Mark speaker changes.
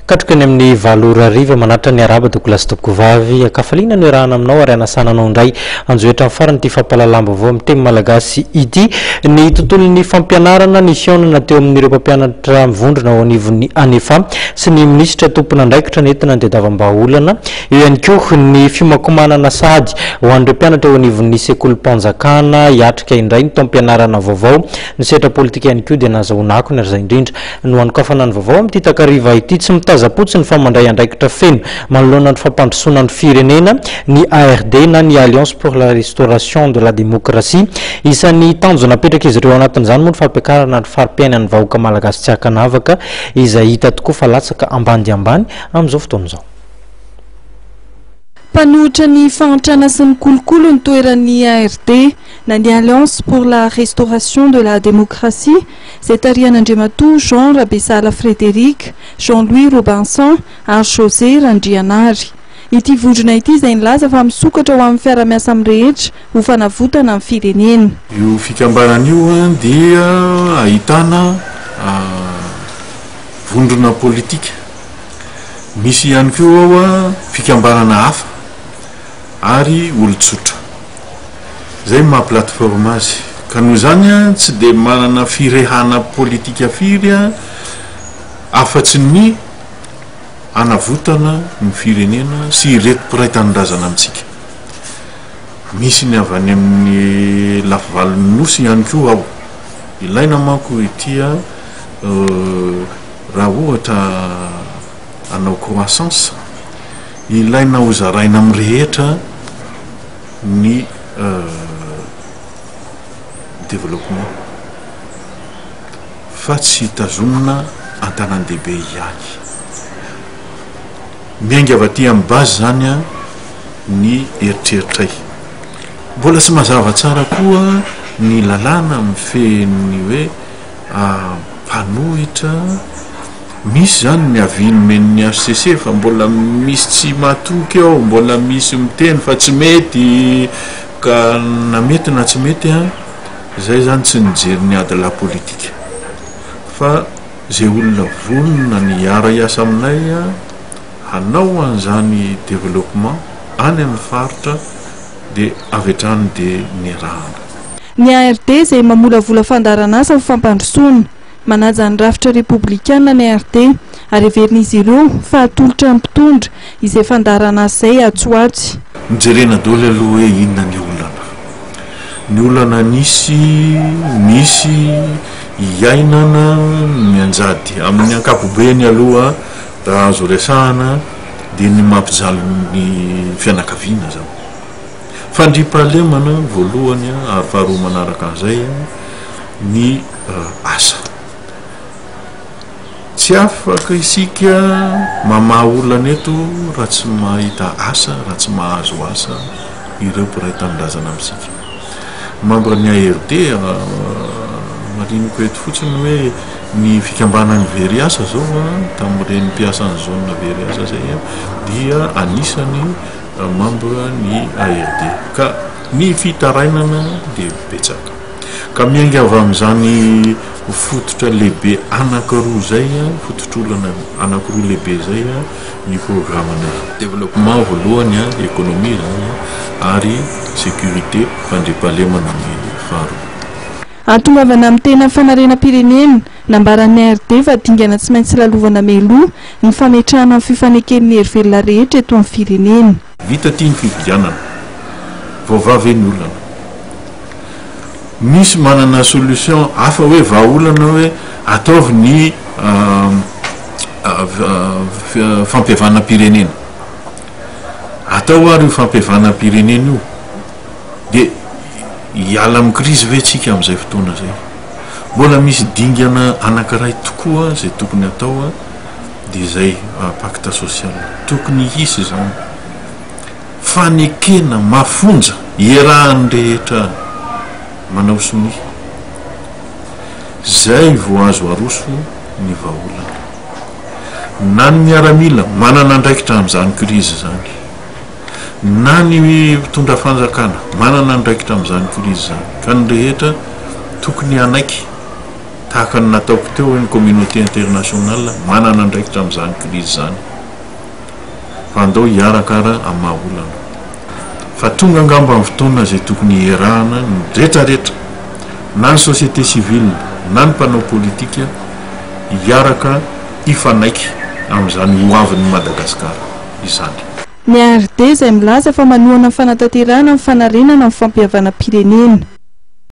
Speaker 1: Katroka eny amin'ny 8 ora hariva manatitra ny arahaba tompokolahy sy tompokovavy. Ankafaliana no iarahana aminao ary anasana anao indray hanjohy hatramin'ny farany ity fampahalalam-baovao amin'ny teny malagasy ity. Ny tontolon'ny fampianarana, ny fihaonana teo amin'ireo mpampianatra mivondrona ao anivon'ny Anefa sy ny minisitra tompon'andraikitra nentina nitadiavam-bahaolana. Eo ihany koa ny fiomankomanana sahady ho an'ireo mpianatra eo anivon'ny sekolim-panjakana hiatrika indray ny taom-pianarana vaovao. Ny sehatra politika ihany koa dia nahazahoana akony ary izay indrindra no hanokafana ny vaovao amin'ity takariva ity. Tsy mitazam-potsiny fa mandray andraikitra feno manoloana ny fampandrosoana ny firenena ny ARD na ny Alliance pour la Restauration de la Démocratie. Isan'ny tanjona apetrak'izy ireo anatin'izany moa ny fampiakarana ny fari-piainan'ny vahoaka malagasy tsy ankanavaka izay hita tokoa fa latsaka ambany dia ambany amin'izao fotoana izao.
Speaker 2: Mpanohitra ny fahantrana sy ny kolikoly ny toeran'ny ARD na ny Alliance pour la Restauration de la Démocratie izay tarihan'Andriamatoa Jean Rabesahala Frédéric, Jean Louis Robinson ary José Randrianary. Ity vondrona ity izay nilaza fa misokatra ho amin'ny fiara-miasa amin'ny rehetra ho fanavotana ny firenena.
Speaker 3: Io fikambanana io dia ahitana vondrona politika, misy ihany koa ao fikambanana hafa ary olon-tsotra. Izay no maha plateforme azy. Ka noho izany tsy dia manana firehana politika firy afa-tsy ny hanavotana ny firenena sy ireto mpiray tanindrazana amintsika. Misy ny avy any amin'ny lafivalon'ny Nosy ihany koa ao. Ilaina manko ity raha ohatra hanao croissance, ilaina hozaraina amin'ny rehetra ny développement fa tsy tazomina an-tanàn-dehibe ihany. Miainga avy aty amin'ny base izany ny eritreritray. Mbola tsy mazava tsara koa ny lalàna mifehy ny hoe mpanohitra. Misy izany ny avis nomen'ny HCC fa mbola misy tsy matoky ao, mbola misy miteny fa tsy mety ka na mety na tsy mety an, izay izany tsy nijery ny ady lahy politika fa izay olona vonona ny hiara-hiasa aminay hanao an'izany développement any amin'ny faritra dia avy hatrany dia niarahana.
Speaker 2: Ny ARD izay mamolavola fandaharanasa ho fampandrosoana. Manaja ny rafitra repoblikana ny ARD ary heverin'izy ireo fa hatolotra ny mpitondra izay fandaharanasa izay atsy ho atsy.
Speaker 3: Nojerena daholo aloha hoe inona ny olana. Ny olana nisy, misy, iainana, mianjady. Amin'ny ankapobeny aloha raha azo resahana dia ny mampijaly ny fianakaviana izany. Fandriampahalemana voalohany ary faharoa manaraka an'izay ny asa. Tsy afaka isika mamaha olana eto raha tsy mahita asa, raha tsy mahazo asa ireo mpiray tanindrazana amintsika. Membre ny ARD, mariniko eto fotsiny hoe ny fikambanan'ny very asa izao tamin'ireny mpiasan'ny zone very asa izay dia anisany membre ny ARD. Ka ny fitarainana dia betsaka. Ka miainga avy amin'izany fototra lehibe anankiroa izay, fototr'olana anankiroa lehibe izay ny programanay. Développement voalohany, économie izany, ary sécurité, fandriampahalemana ny faharoa.
Speaker 2: Hahatongavana amin'ny tena fanarenam-pirenena, nambaran'ny ARD fa dingana tsy maintsy lalovana mialoha ny fametrahana ny fifaneken'ny hery velona rehetra eto amin'ny firenena.
Speaker 3: Vita ity ny fifidianana. Voavaha ve ny olana? Misy manana solution hafa hoe vahaolana hoe ataovy ny fampihavanam-pirenena. Atao ary io fampihavanam-pirenena io dia hiala amin'ny krizy ve tsika amin'izay fotoana izay? Mbola misy dingana anankiray tokoa izay tokony atao dia izay pacte social. Tokony hisy izany. Fanekena mafonja iarahan'ny rehetra manao sonia. Izay vao azo aroso ny vahaolana. Na ny miaramila manana andraikitra amin'izany krizy izany, na ny mpitondra fanjakana manana andraikitra amin'izany krizy izany, ka ny rehetra tokony hanaiky. Tahaka ny nataoko teo hoe ny communauté internationale manana andraikitra amin'izany crise izany. Fa andao hiaraka ara hamaha olana. Fa tonga angamba ny fotoana izay tokony hiarahana ny retraretra, na ny société civile na ny mpanao politika hiaraka hifanaiky amin'izany ho avin'i Madagasikara izany.
Speaker 2: Ny ARD izay milaza fa manohana ny fanatanterahana ny fanarenana ny fampihavanam-pirenena.